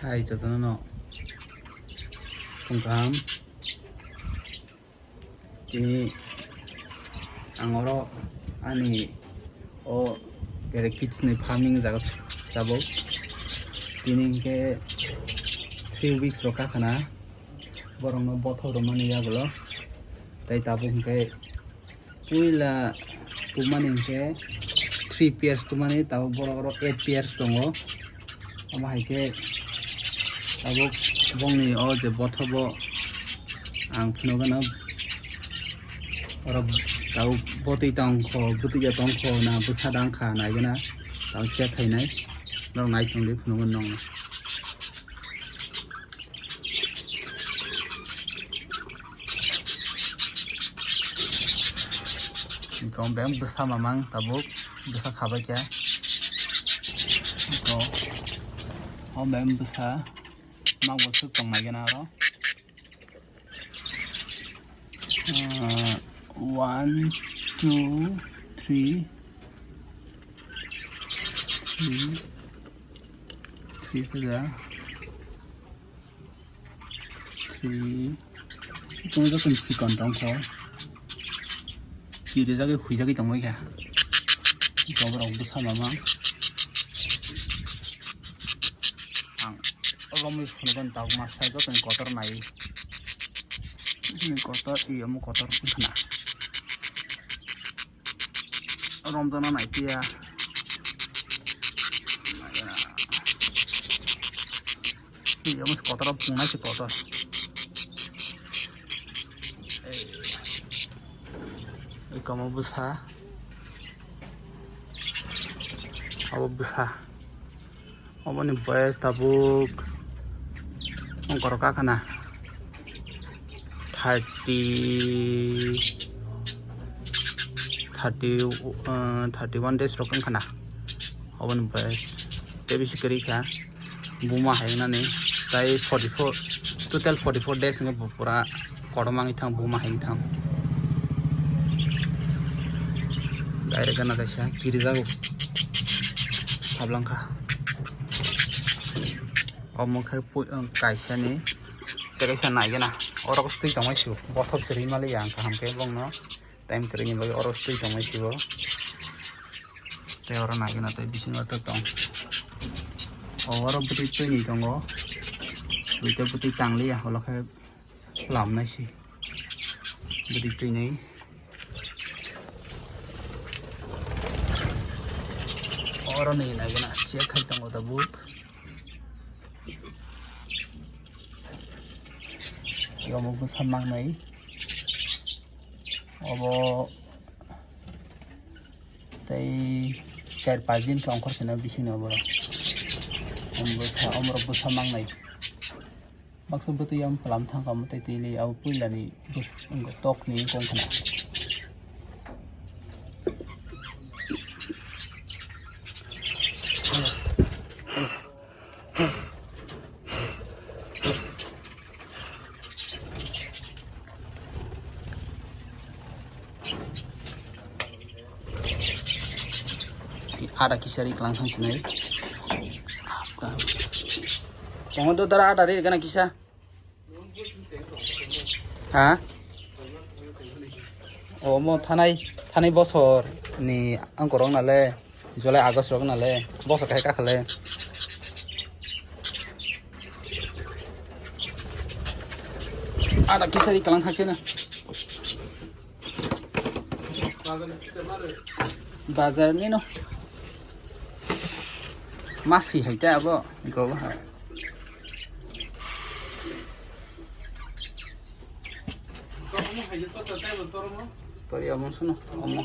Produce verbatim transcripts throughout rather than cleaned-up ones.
Hai jotono no phung kaham. Tini ang oro ani o bere kids ni farming jaga tabuk. Tini hinkhe three weeks rok kakhana borokno bothop rwmani yagulo. Tei tabuk hinkhe puila tumani hinkhe three pairs tumani, tabuk borok oro eight pairs tongo. Omo hai khe tabuk bongni o je bothobo ang phunugano oro tabuk botwi tongkho, bwtwi ya tongkho na bwsa dangkha naigwna tabuk check khainai norok nai tongdi phunugano nongno. Iko beng bwsa mamang tabuk bwsa khabai khe. Iko o beng bwsa mangbo swk tong nai gana oro. Ah, one, two, three, three, three khe ja. Three. Tong joto ni sikon tong kho. Chiri jagwi khui jagwi tong kha. Joborok bwsa mama. Ang romwi phunukgwi tong masa joto ni kotor nai. Ni kotor i omo kotor khna. Romjana nai tiya. Iyo mas kotor pungnai si kotor. Ei komo bwsa. Abo bwsa. Oboni boyes tabuk ongkorok kakhana thirty, thirty, uh, thirty one days rok wngkhana. Oboni boyes tei bisi kwrwi kha buma hai wngnani, tai forty four, total forty four days wngkha pura. Kotorma wngwi thang buma hai wngwi thang. Direct gana kaisa kirijago sablangkha. Omo khe pui-, kaisa ni tei kaisa naigena oro twi tongmani sio bothop se rimali ya ang kaham khe bongno time kwrwini bagwi oro twi tongmani sio. Tei oro naigena tei bisingo tong. O oro bwtwi twini tongo. Twi tei bwtwi tangliya ulo khe. Lamnai si bwtwi twinai. Oro ni nai gana check khai tongo tabuk. Yomo bwsa mangnai. Obo tei char pach din khe ongkhor sina bisingni oborok. Omo bwsa, omorok bwsa mangnai. Baksa bwtwi yang plam thang kamo tei twi li abo puila ni bus wngkha tok ni wngkha na. Ada kisa ri klang thang sinai. Tongo do dara ada ri gana kisa. Ha? Omo thanai, thanai bosor ni angkorok nale, July August rok nale, bosor kai kakhale. Ada kisa ri klang thang sina. Bazar ni no. Masi hai ta abo, go ba hai. Tori amo suno, amo.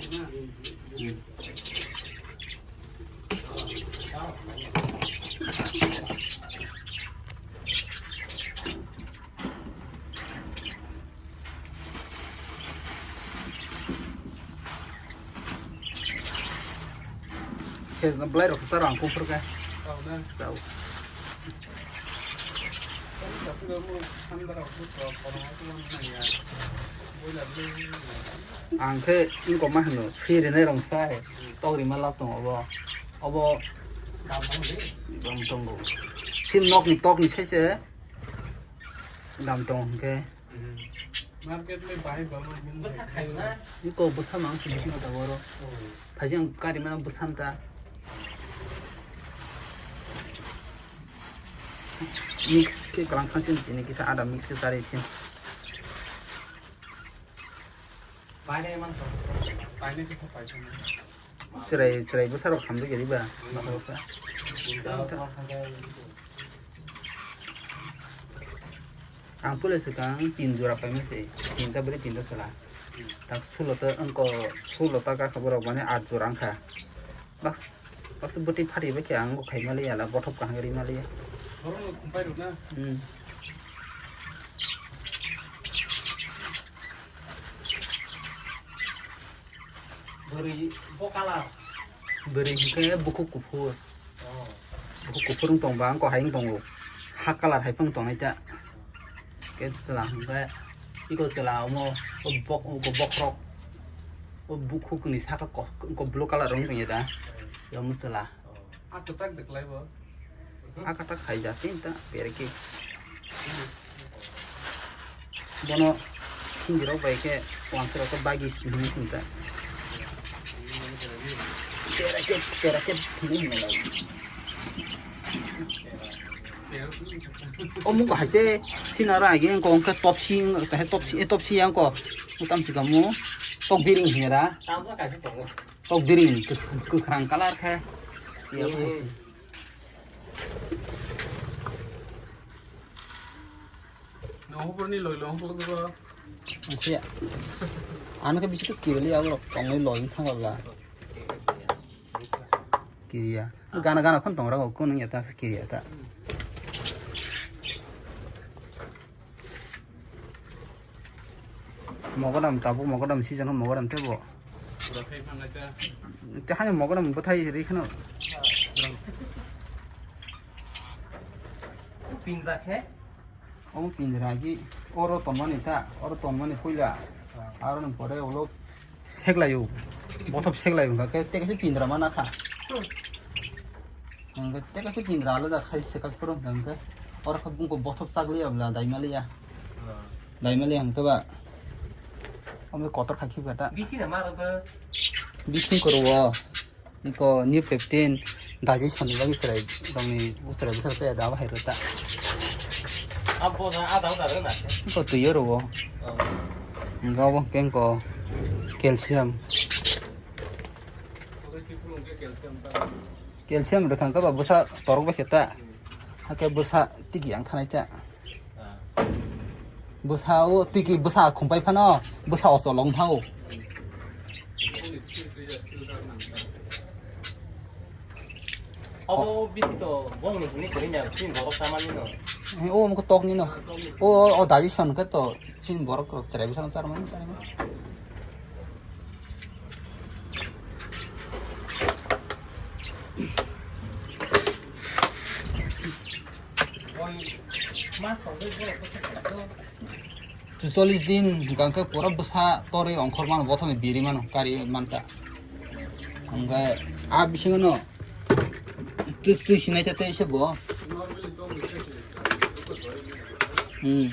Sejna belai rok sa rang kuphur khe. Chao. Ang khe wngkoma hino swi rinai rong sai tok rima lab tongo obo. Obo Dam tongo. Sin nokni tokni saise dam tongo hwnkhe. Market le bahai bama hin. Bwsa khayo na? Iko bwsa mang si bising ta oro. Thaijang kari mana bwsa ta. Mix khe kalang thang sin tini kisa ada mix khe sari sin. Paine man to. Paine kisa paisa na. Chwrai, chwrai bwsarok hamjak ya diba? Hmm. Bakha bakha. Ang pule swkang tin jora paima se, tinta bwrwi tinta chwla. Hmm. Tak sulo ta wngko, sulo ta gakha borok mane at jora wngkha. Bak, baksa bwtwi phari bai khe ang bo khai maliya la, bothop kaham ri maliya. Borok no khumpai rwna? Hmm. Bwrwi bo colour. Bwrwi hwnkhe bukhuk kuphur. Oh. Bukhuk kuphur wng tong ba, wng ko hai wng tongo. Ha colour hai phano tongnai ta. Khe chwla hwnkhe iko chwla omo, o bok-, o bokhorok. O bukhuk ni saka ko, ko blue colour wng tong ya da. Omo chwla. Oh. A kwtak de kwlai bo. A kwtak hai ja tin ta berke. Bono hindi rok bai khe wansuk rok bagi simi hinta. Tera kep, tera kep hini hini lai. O mung ko hai se sinara agi ko ongke topsi, topsi, eh, topsi yang ko. Utam si kamu. Tok biring hini ra. Tamo kasi tongo. Tok biring, kw-, kwkhwrang colour khe. Iya, hmm. Khe se. Nong hopor ni loi long hopor duro. Ang khe. Ano khe bisi kiri li abo tongwi loi thang la. Kiriya. Gana gana phone tong rago kun ya ta kiriya ta. Mogodam tabuk mogodam season o mogodam tebo. Pura khai phan naikha. Te hani mogodam bwthai ri kheno. Pinjra khe? Omo pinjra ki oro tongmani ta, oro tongmani puila. Ah. Aro ni pore ulo Seklayo, bothop seklayo hwnkha khe, tei kaisa pindra mana kha. Hwnkhe tei kaisa pindra alada khai sekak phuru hwnkha khe, oro khe bungkho bothop chakliya bwla daimaliya. Ah. Daimaliya hwnkhe ba, omo kotor khai khiba ta. Bithi na ma rwkha? Bising koro o, iko new fifteen. Daji soni bagwi chwrai rokni chwrai bwsarok tei da bahai rw ta. Abo na ada uda rw na. Ko twi rw o. Oh. Hwnkhe abo hwnkhe ko calcium. Calcium rwkha hwnkhe ba bwsa torok bai khe ta. Hmm. Hakhe bwsa tigi ang thanai ta. Bwsa o tiki bwsa khumpai phano bwsa o cholok thang o. Obo bisi to bongni hwnwi kwrwi na, chini borok chamani no. He, o mukho tokni no. O, o, o digestion khe to chini borok rok chwrai bwsano charmani, charmani. Chuchollis din hwnkha khe pura bwsa torwi ongkhor mano, bothomni biri mano, kari manta. Hwnkhe a bisingo no twi, twi sinai ta tei se bo. Hmm.